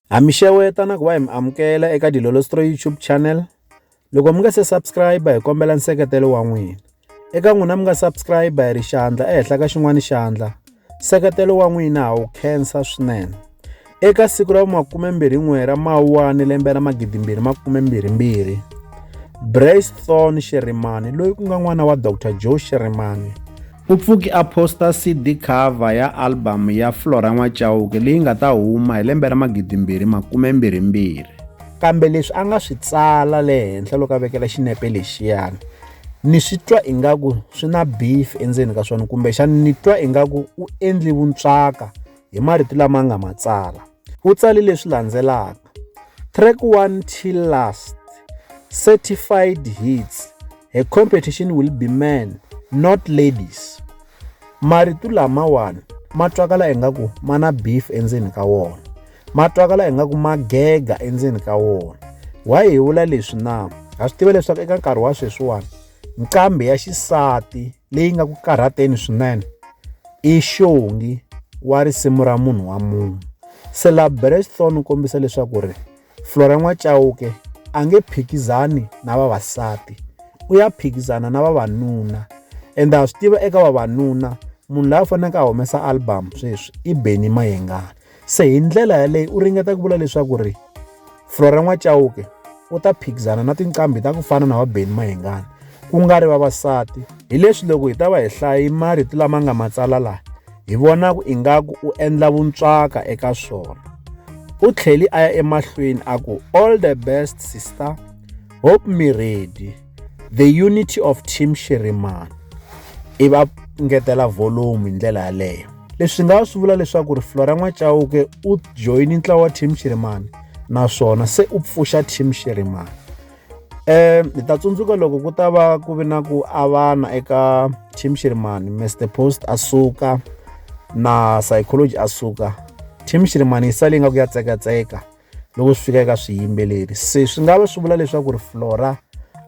Ha mi xeweta na ku va hi mi amukela eka Dilolostro YouTube channel. Loko mi nga se subscribe hi kombela nseketelo wa n'wina. Eka n'wina mi nga subscribe hi ri xandla ehenhla ka xin'wana xandla. Nseketelo wa n'wina ha wu khensa swinene. Eka siku ra vumakumembirhi-n'we ra Mawuwani lembe ra 2022, Brace Thorn Shirimani loyi ku nga n'wana wa Dr Joe Shirimani, U pfuke a posta CD cover ya album ya Flora N'waChauke leyi nga ta huma hi lembe ra 2022. Kambe leswi a nga swi tsala le henhla loko a vekela xinepe lexiyani ni swi twa ingaku swi na beef endzeni ka swona kumbexana ni twa ingaku u endli vuntswaka hi marito lama nga ma tsala. U tsale leswi landzelaka, Track 1 till last, certified hits, Her competition will be men, not ladies. Marito lamawani ma twakala ingaku ma na beef endzeni ka wona. Ma twakala ingaku ma gega endzeni ka wona. Why hi vula leswi na? Ha swi tiva leswaku eka nkarhi wa sweswiwani nqambi ya xisati leyi nga ku karhateni swinene i Xongi wa risimu ra munhu wa munhu. Se la Brexton u kombisa leswaku ri Flora N'waChauke a nge phikizani na vavasati u ya phikizana na vavanuna ende ha swi tiva eka vavanuna munhu loyi a faneleke a humesa album sweswi i Benny Mayengani se hi ndlela yaleyo u ringeta ku vula leswaku ri Flora N'waChauke u ta phikizana na tinqambi ta ku fana na va Benny Mayengani ku nga ri vavasati hi leswi loko hi ta va hi hlayi marito lama nga ma tsala laha hi vonaku ingaku u endla vuntswaka eka swona u tlheli a ya emahlweni a ku all the best sister hope me ready the unity of team Shirimani i va ngetela volume hi ndlela yaleyo leswi nga swi vula leswaku ri Flora N'waChauke u joyini ntlawa wa team Shirimani naswona se u pfuxa team Shirimani Hi ta tsundzuka loko ku ta va ku vi na ku avana eka team Shirimani Mr Post a suka na Psychology a suka team Shirimani yi sale ingaku ya tsekatseka loko swi fika eka swiyimbeleri se swi nga va swi vula leswaku ri Flora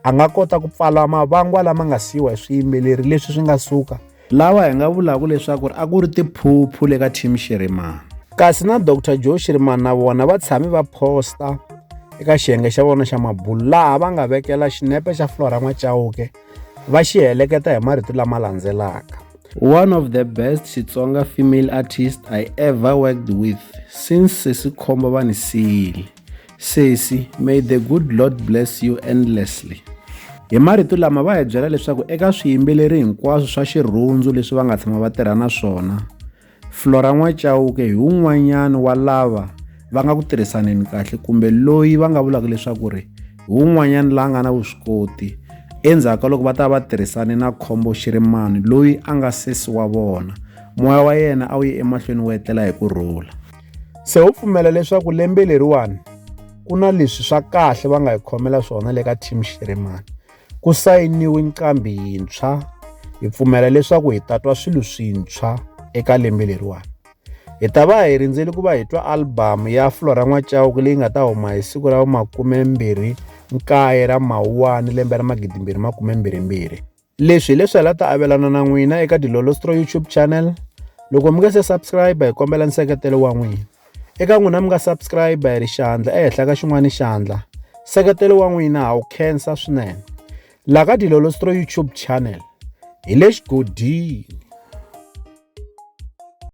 a nga kota ku pfala mavangwa lama nga siyiwa hi swiyimbeleri leswi swi nga suka Lava hi nga vulaka leswaku a ku ri tiphuphu le ka team Shirimani. Kasi na Doctor Joe Shirimani na vona va tshame va posta eka xiyenge xa vona xa mabulu laha va nga vekela xinepe xa Flora N'waChauke va xi heleketa hi marito lama landzelaka. One of the best Xitsonga female artist I ever worked with since Sesi Khombo va ni siyile. Sesi, may the good Lord bless you endlessly. Hi marito lama va hi byela leswaku eka swiyimbeleri hinkwaswo swa xirhundzu leswi va nga tshama va tirha na swona, Flora N'waChauke hi wun'wanyana wa lava va nga ku tirhisaneni kahle kumbe loyi va nga vulaka leswaku ri hi wun'wanyana la nga na vuswikoti endzhaku ka loko va ta va tirhisane na Khombo Shirimani loyi a nga sesi wa vona. Moya wa yena a wu ye emahlweni wu etlela hi ku rhula. Se ho pfumela leswaku lembe leriwani ku na leswi swa kahle va nga hi khomela swona le ka team Shirimani. Ku sayiniwe nqambi yintshwa hi pfumela leswaku hi ta twa swilo swintshwa eka lembe leriwani. Hi ta va hi rindzele ku va hi twa album ya Flora N'waChauke leyi nga ta huma hi siku ra 29 ra Mawuwani lembe ra 2022. Leswi hi leswi hi la ta avelana na n'wina eka Dilolostro YouTube channel. Loko mi nga se subscribe hi kombela nseketelo wa n'wina. Eka n'wina mi nga subscribe hi ri xandla ehenhla ka xin'wana xandla. Nseketelo wa n'wina ha wu khensa swinene. La ka Dilolostro YouTube channel hi le xigodini.